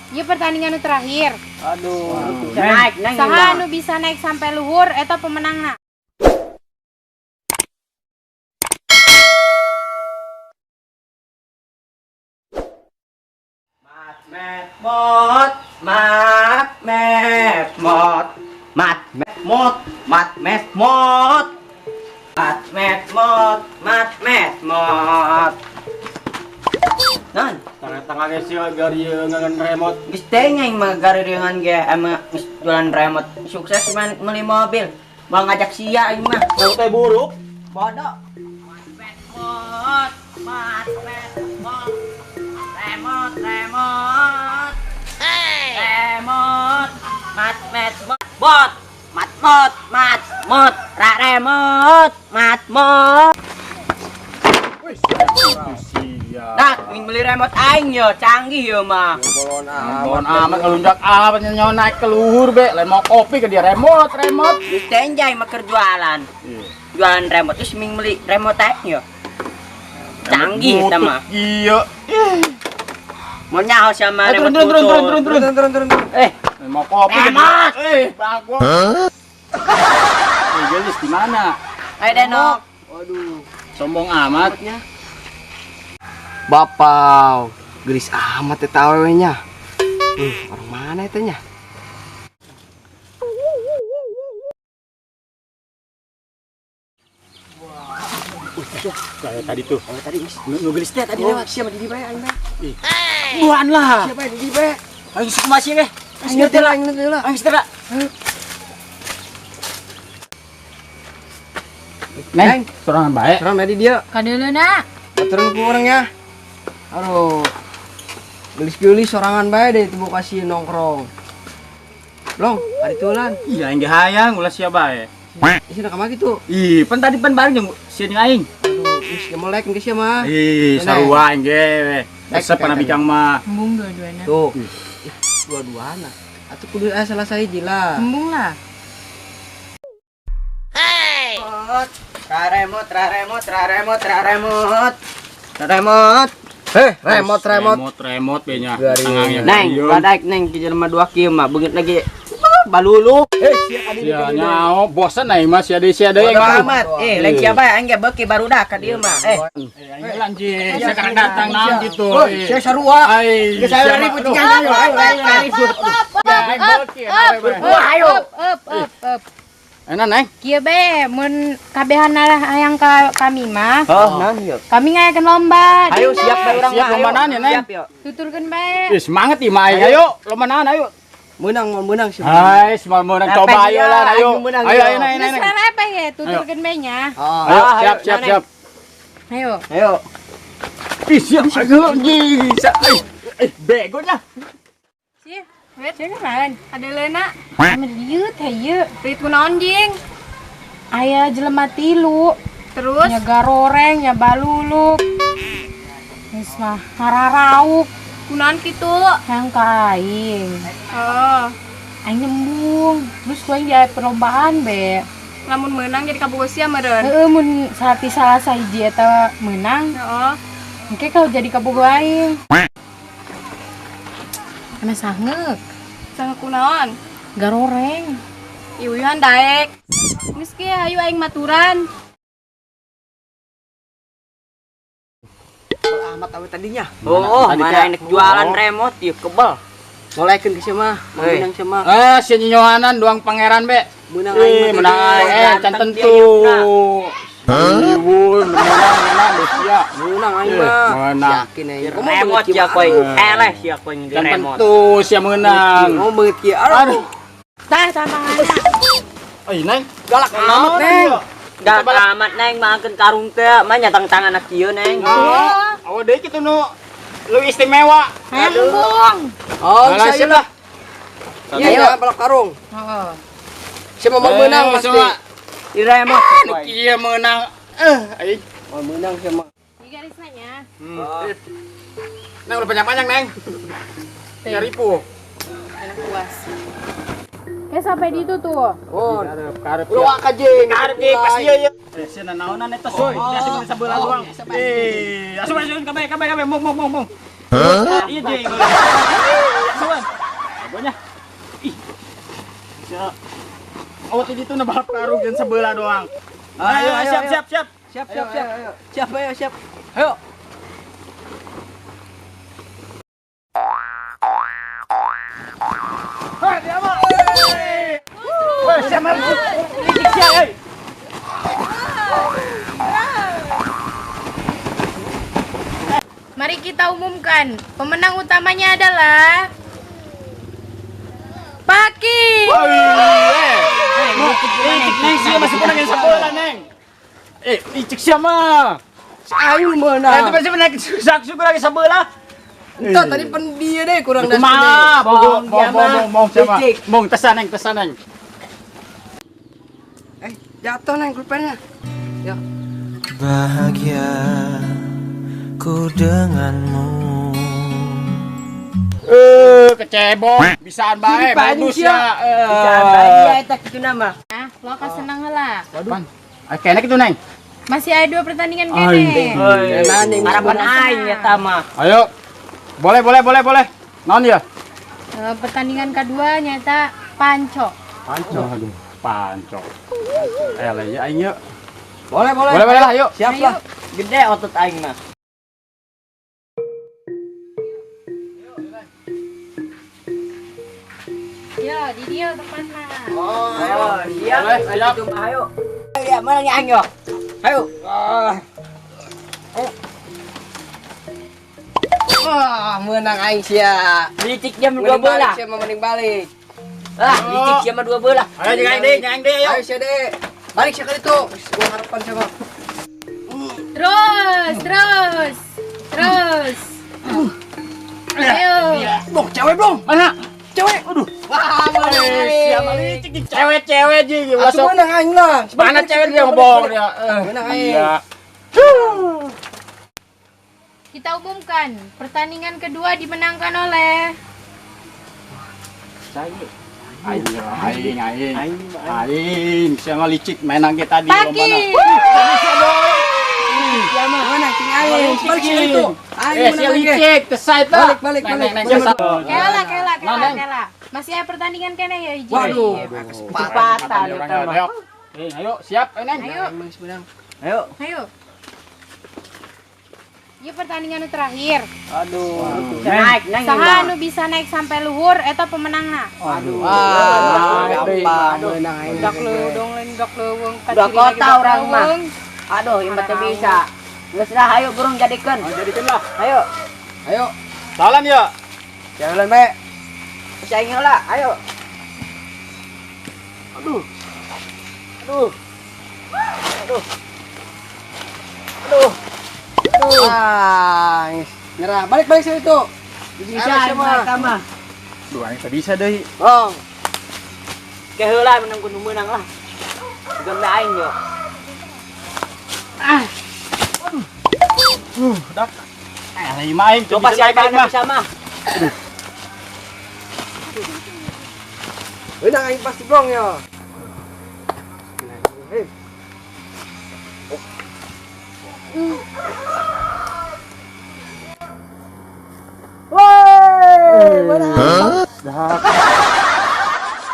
Ieu pertandingan nu terakhir. Aduh, bisa naik, Neng. Saha anu bisa naik sampai luhur eta pemenangna. Mat met mot, mat met mot, mat met mot, mat met mot, mat met mot, mat met mot. Nan, Tengah-tengah ge sia garieungan remote. Geus teh aing mah garieungan ge emang geus jualan remote. Sukses mah meuli mobil. Mau ngajak sia aing mah. Mau teh buruk. Bodoh. Mat met mot, mat met mot. Remote, remote. Remote. Mat met mot. Bot. Mat mot, mat mot, ra remote, mat mot. Sia. Nah, ingin beli remote aing yo, canggih yo mah. Bon amat ngelunjak amat nyawa naik ke luhur be, lain mau kopi ke dia remote, remote. Geus tenjai mah keur jualan. Jualan remote terus ming beli remote aing yo. Canggih eta mah. Iya. Mau nyaho sama Eh, turun, remote turun, turun, butut. turun, turun, Turun, turun, turun. Eh, Lain mau kopi ke dia. Remote. Eh, bangko. Eh, gelis di mana? Ayo Denok. Waduh. Sombong amat. Bapau, gelis amat eta awewe nya. Orang mana eta nya? Kayak tadi tuh. Oh, tadi geus. Nu gelis teh tadi Oh, lewat. siapa di bae aing bae? Buan lah. Siapa di bae? Ayo suku masih ge. Aing ngerti lah, aing ngerti lah. Ayo segera. Neng, sorangan bae. Serem di dia. Kadeuleuna. Turun ku urang ya. Aduh. Gelis-gelis sorangan bae deh itu kasih nongkrong. Long, ari tulan. Iya, aing ge hayang ulah sia bae. Isi nak kamari tuh. Ih, pan tadi pan bareng jeung sia jeung aing. Aduh, geus gemelek geus sia mah. Ih, Neng. sarua aing ge. Resep Naik, pana naik, bikang mah. Embung dua-duana. Tuh. Ih, dua-duana. Atuh kudu aya salah sahiji lah. Embung lah. Remote, remote, remote, remote. Remote. Heh, remote, remote. Remote, remote be nya. Gariung. Tangangnya Neng, gariung. badaik neng ki jelema dua kieu mah beungeut lagi balulu. Eh, sia adi Sia nyao, bosen aing mah sia deui sia deui aing Bodoh mah. amat. Eh, lain siapa aing ge beuki barudak ka dieu mah. Eh, Aing lanjut, sekarang datang naon gitu. Oh, sia sarua. Ai, Geus ayo ribut jeung ayo, ayo, ayo ribut. Aing beuki, wah ayo. Up, up, up. Enak, Neng. Kieu be mun kabehan hayang ka kami mah. Oh, naon ieu? Kami ngayakeun lomba. Ayo Dina. siap bae urang Siap mah, ayo. lomba naon ya, Neng? Siap yo. Tuturkeun bae. Ih, semangat ih mah aing. Ayo, lomba naon ayo. Menang mau menang sih. Hai, semua menang Apa coba dia? ayo lah, ayo. Ayo menang, Ayo, yo. ayo, Neng, Geus Neng. apa ya tuturkeun bae nya. Oh. Ayo, Ah, siap, ayo, siap, Neng. siap. Ayo. Ayo. Ih, siap. Ayo, bisa. Eh, begonya. Sih, wet kan. Kadeuleuna. Ame dieu teh ieu. Rit kunaon jing? Aya jelema tilu. Terus Nya garoreng, nya baluluk. Geus mah ngararauk kunaon kitu? hayang ka aing. Oh, Aing nyembung. Terus ku aing diaya perlombaan be. lamun menang jadi kabogoh sia meureun. Heeh, mun salati salah sahiji eta meunang, Heeh. engke kau jadi kabogoh aing. Ame sangeuk, Sange kunaon? garoreng. Iuyuhan daek. Geus ge hayu aing maturan. Amat awe tadinya. Oh, Tadi mana teh. enak jualan remote ieu kebel. Ngolekeun ke sia mah, mau Hei. menang sia mah. Eh, si nyonyohanan doang pangeran be. Menang aing Ih, mah menang tadi. aing. Eh, can Ganteng tentu. Ibu, menang, menang, sia. Menang aing Eh, mah. menang. Yakin aing. Kamu Remote ya koy. Eleh sia koy di Can remote. tentu sia menang. Mau beungeut kieu. Aduh. Aduh. Tah tantanganna. Eh, Neng. Galak amat, Neng. Galak amat neng maangkeun karung teh, mah nyatang tangan anak kieu neng. Oh, oh deui kitu nu leuwih istimewa. Hayang embung. Oh, Alah, bisa siap lah. lah. Iya, ya, balap karung. Heeh. Sia mau menang Eh, pasti. semua. Di remote Nu koy. kieu menang. Eh, aing. Mau menang sia mah. Ieu garisna nya. Neng udah panjang-panjang, Neng. Nyari ribu. Enak puas. Kayak sampai di itu tuh. Oh, Karep. ulah waka jeung. Karep ge pas ieu ieu. Eh, sia nanaonan eta soy. Asup sabeula doang. Eh, asup asup kabeh kabeh kabeh mong mong mong mong. Hah? Iya jeung. Asup. Jagonya. Ih. Bisa. Oh, tadi itu na balap karung jeung sebelah doang. Ayo, Ayo, siap, ayo. siap, siap. Siap, siap, siap. Siap, ayo, siap. Ayo. Hei, dia mah. Weh, siap, licik sia, euy. Mari kita umumkan, pemenang utamanya adalah Paki. Licik neng sia masih menang yang sebelah neng. Eh, licik sia mah. Ayo menang. Itu masih menang syukur lagi sebelah. Entah tadi pen dia deh kurang das. Kumaha? Bohong, Bong, dia bong, mah. bong, bong, siapa? Licik. Bong, tesan neng, tesan neng. Eh, jatuh neng pulpennya. Ya. Bahagia ku denganmu. Eh, kecebong, bisaan bae, Ini paling modus sia. ya. Eh. Bisa bae dia eta kitu nama. Nah, lo akan senang lah. Pan. Ah, kayaknya gitu neng. Masih ada 2 pertandingan kene. Neng, Harapan aing eta mah. Ayo. Boleh, boleh, boleh, boleh. Non ya? Pertandingan kedua nyata panco. Panco. Aduh, panco. Eh, lah ya aing yuk. Boleh, boleh. Boleh, boleh lah, yuk. Siap lah. Gede otot aing mah. Ya, di dia tempatnya. Oh, Ayo, siap. Boleh, siap. Ayo, ayo. Ya, mana nih aing yo? Ayo. Wah, menang aing sia. Licik jam 2 Mending bola. balik sia, mending balik. Ah, licik jam 2 bola. Ayo jeung aing deui, jeung aing deui, ayo. Ayo sia deh. Balik sia ke itu. Gua harapan siapa? Terus, terus. Terus. Ayo. Bong, cewek bong. Mana? Cewek. Aduh. Wah, menang Eh, aing. siapa licik jeung cewek-cewek jeung Atuh masuk. menang aing lah. Mana cewek dia ngobong dia. Eh, Menang aing. iya. Kita umumkan, pertandingan kedua dimenangkan oleh Saya. Aing, aing, aing. Aing, siapa licik main ge tadi Paki. Menang cing aing. Balik sia itu. Aing Eh, sia menang aing. licik, tesai tah. Balik, balik, Neng, balik. neng, neng, Balik. Kela, kela, kela, Neng. kela. Masih ada pertandingan kene ya, hiji. Waduh, Kesempatan eta mah. Ayo, Eh, ayo, siap, ayo, Neng. Ayo, Emang menang. Ayo. ayo. Ini pertandingan nu terakhir. Aduh, Waduh, bisa naik neng. Saha nu bisa naik sampai luhur eta pemenangna. Aduh. Wah, Aduh. gampang menang aing. Dak leuweung lain dak leuweung. Udah kota orang mah. Aduh, ini mah teu bisa. Geus lah, ayo burung jadikeun. Ayo, jadikeun lah. Ayo. Ayo, Salam ya. jalan bae. Saing heula, ayo. Aduh. Aduh. Aduh. Aduh. Ah, nyerah. Balik balik sia itu. Bisa Ayo, siapa? eta mah. Duh, aing teu bisa deui. Bong. Ke heula menang kudu menang lah. Bukan aing yo. Dak. Eh, lagi main. Coba bisa si naik aing Aing mah. bisa mah. Menang aing pasti bong yo. Hei. Woi, menang.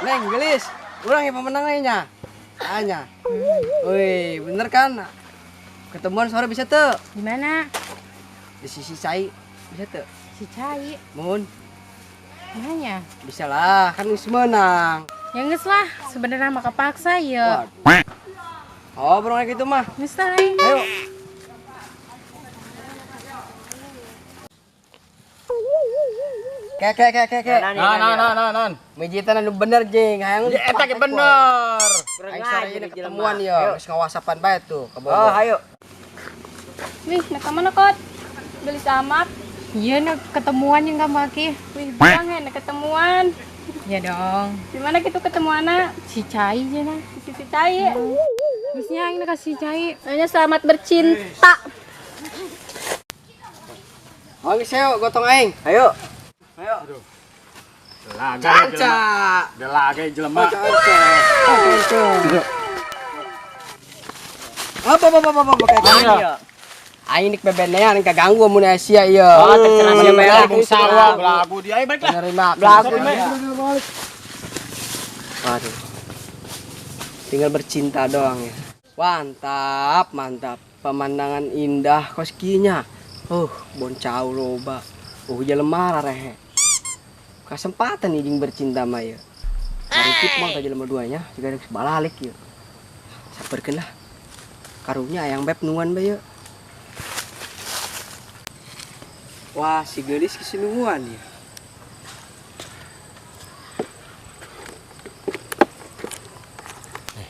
Neng, gelis. Urang yang pemenang nya. Anya. Woi, bener kan? Ketemuan sore bisa tuh. Di mana? Di sisi cai bisa tuh. Si Cai. Mohon. Nanya. Bisa lah, kan geus menang. Ya geus lah, sebenarnya mah kepaksa ya. Waduh. Oh, bro kayak gitu mah. Geus lah, aing. Ayo. Kek kek kek kek kek. Nah, nah, nah, nah, nah. Mijitan anu bener jeung hayang. Ya eta ge bener. Aing sore ini ketemuan ya, geus ngawasapan bae tuh ke Oh, Bogor. ayo. Wih, nak mana kot? Gelis amat. Iya, nak ketemuan yang kamu Aki. Wih, bilang ya, nak ketemuan. Ya dong. Di mana gitu ketemuanna? Si Cai aja nah. Di sisi Cai. Geusnya aing nak si Cai. Nanya selamat bercinta. Oh, geus ayo gotong aing. Ayo. Ayo. Delaga jelema. Canca. Delaga jelema. Canca. Canca. Apa apa apa apa kayak Ayo. Aing nik bebenean kaganggu mun aya sia ieu. Oh, terserah sia bae lah. Sawah belagu dia ayo balik lah. Menerima belagu. Waduh. Tinggal bercinta doang ya. Mantap, mantap. Pemandangan indah koskinya. Boncau loba. Jelema rehe. Kesempatan nih jeung bercinta mah ieu. Marikip mah ka jelema duanya jiga geus balalik ieu. Saperkeun lah. Karunya ayang beb nungguan bae ieu. Wah, si geulis geus nungguan ieu.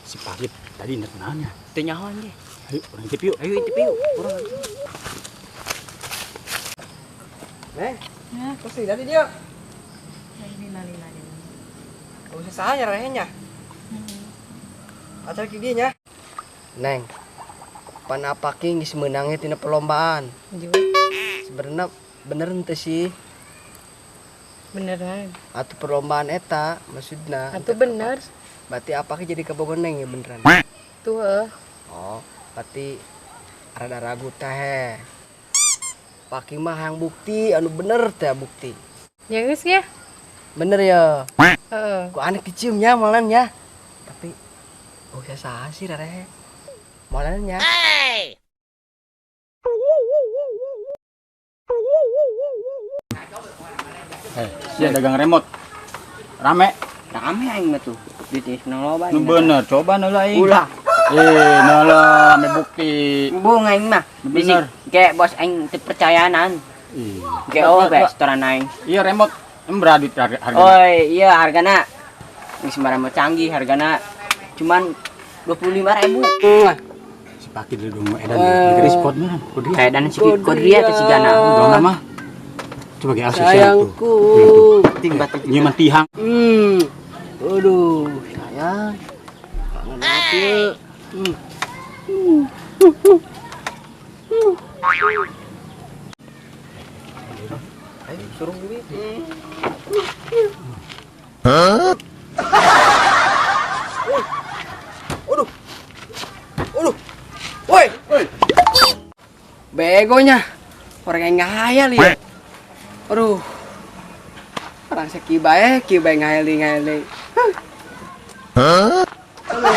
Si Pagit tadi inget naonnya? Teu nyahoan ge. Ayo, urang intip yuk. Ayo intip yuk. Urang. Neng, kok sih dari dia? Lila-lila. Gak usah saya rehenya. Acar ki dieu nya. Neng, pan apa ki geus meunangnya tina perlombaan? Sebenarnya bener henteu sih? Beneran. Atuh perlombaan eta maksudna. Atuh bener. Berarti apa ki jadi kabogoh neng ya beneran? Tuh heuh. Oh, berarti rada ragu teh. Paki mah yang bukti, anu bener teh bukti. Ya geus ya. Bener ya. Heeh. Ku anak diciumnya malamnya. Tapi oh ya saha sih rere. Malamnya. Sia dagang remote. Rame. Rame aing mah tuh. Duit geus menang loba. Nu bener, coba nu aing. Ulah. Nala ame bukti. Bohong aing mah. Bener. Kayak bos aing teu percayaan. Kayak oh be setoran aing. Iya remote embra duit harga. Oh iya hargana geus remote canggih hargana cuman 25.000. Si Paki dulu dong edan di spotnya. Kayak dan si Kodria teh sigana. Dong mah. Coba ge alus Sayangku. Ting batik nyiman tihang. Aduh, sayang. Kangen banget ieu. Ayo suruh duit. Hah? Aduh. Aduh. Woi. Begonya. Orang yang ngahayal ya. Aduh. Orang seki bae, ki bae ngahayali. Hah? Aduh.